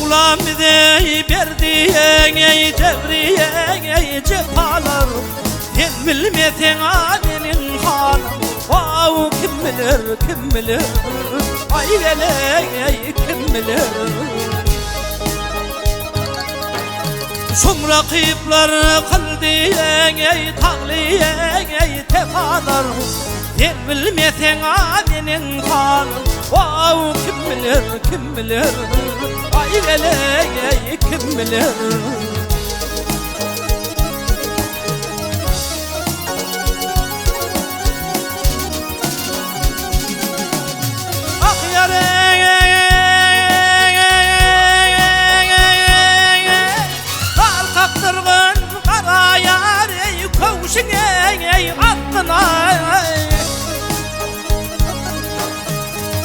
Möwlam bize berdi ey cebri ey cefalar. Sen bilmeseň a meniň halym. Wow kim bilir kim bilir. Ay geley kim bilir. Şum rakyplar kyldy ey tagly ey tefalar. Sen bilmeseň a meniň halym. Wow kim bilir kim bilir. Ay geley kim bilir. Ah yare Dal kakdyrgyn kara yare Köwşüň ey astyna.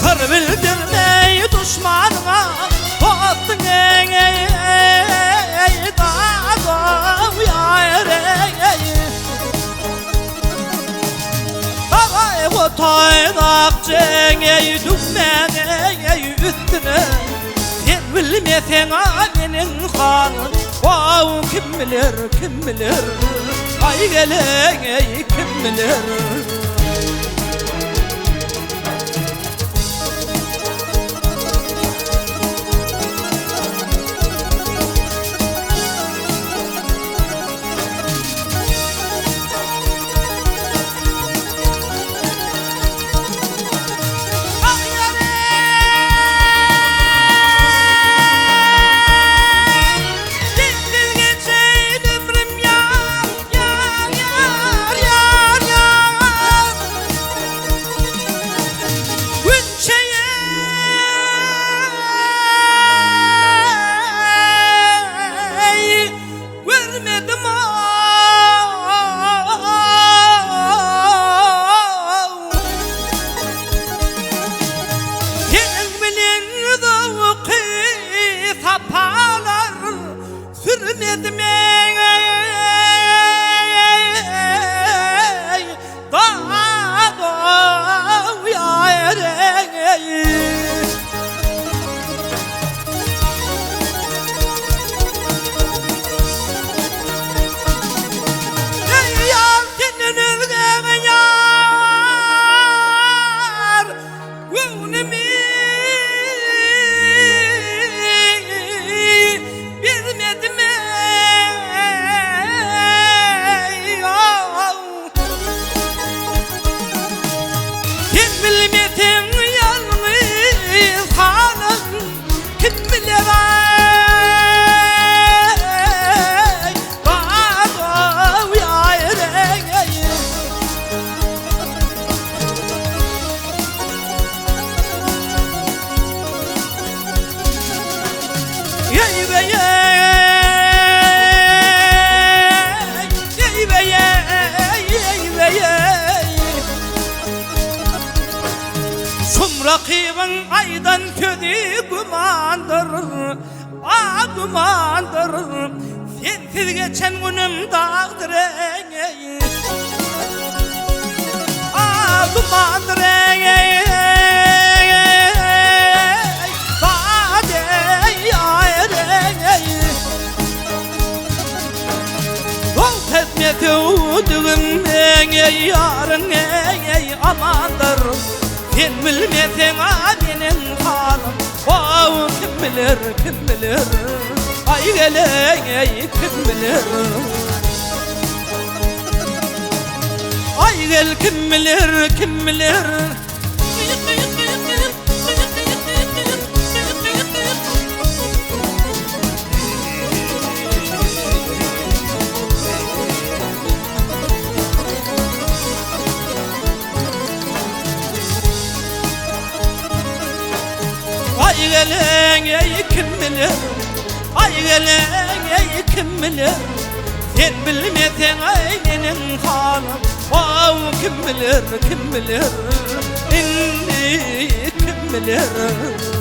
Syr bildirmey düşmanyňa Dostuň ey dadaw yare. Aray otaydak ey dügmen ey üstüne. Sen bilmeseň a meniň halym. Wow kim bilir kim bilir. Ay geley kim bilir. Sürmedim ey Dadav yar ey. Ey yar senin özgene yar Göwnümi bermedim ey. Sen bilmeseň yalňyz halym kim biler ay Dadav yar ey. Ey be ey, ey be ey, ey be ey. Şum rakibin aydan sözü gümandır, a gümandır. Sensiz geçen günüm dağdır ey. A gümandır ey. Dağ ey. Dost etme tüwdügüm ey yarın ey amandır. Sen bilmeseň a meniň halym. Wow kim bilir kim bilir. Ay geley kim bilir. Ay gel kim bilir kim bilir. Ay gelen ey kim bilir. Ay gelen ey kim bilir. Sen bilmeseň ay meniň halym. Wow kim bilir kim bilir. Indi kim bilir.